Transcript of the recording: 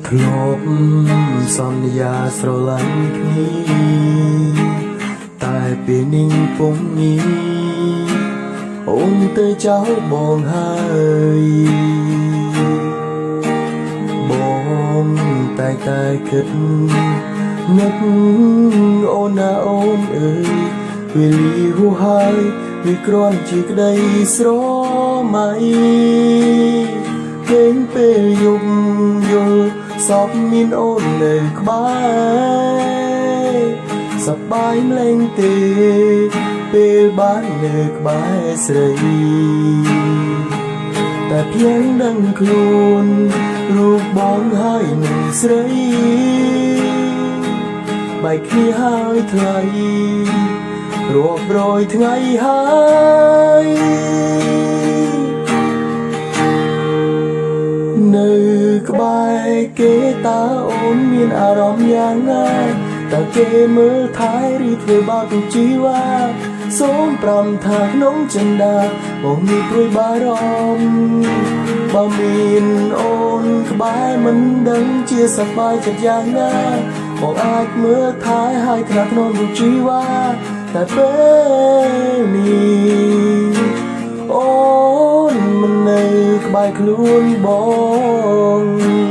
ធ្លាប់សន្យាស្រឡាញ់គ្នាតែពេលនេះពងនេះអូនទៅចោលបងហើយបងតែតែគិតនឹកអូនណាអូនអើយវេលាហួសហើយវាគ្រាន់ជាក្តីស្រមៃ គេងពេលយប់យល់សពមានអូននៅក្បែរសប្បាយម្លេងទេពេលបាននៅក្បែរស្រីតែភៀងដឹងខ្លួនរូបបងហើយនឹងស្រីបែកគ្នាហើយថ្លៃរាប់រយថ្ងៃហើយ នៅក្បែរគេតើអូនមានអារម្មណ៍យ៉ាងណាតើគេមើលថែឬធ្វើបាបទុកជីវ៉ាសូមប្រាំថាក្នុងចិន្តាបងមានព្រួយបារម្ភបើមានអូនក្បែរមិនដឹងជាសប្បាយចិត្តយ៉ាងណាបងអាចមើលថែហើយថ្នាក់ក្នុងទុកជីវ៉ាតែពេលនេះអូនមិននៅក្បែរខ្លួនបង